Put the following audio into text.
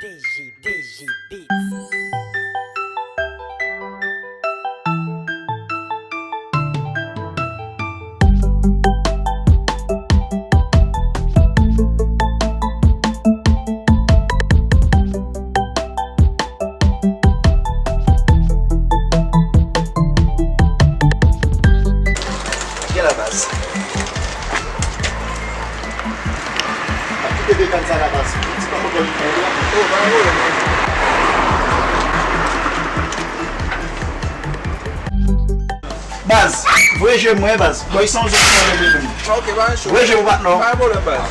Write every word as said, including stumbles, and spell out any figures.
D J, D J Beats. Gen la baz. Ap kite de kann sa la baz. Ti pa konprann li fè la. Oh, pa gen pwoblèm. Baz, voye jwe mwen baz. Boy, se yon zòn ki mwen menm. Ok, pa gen cho. Voye jwe pou patnè w. Pa gen pwoblèm, baz.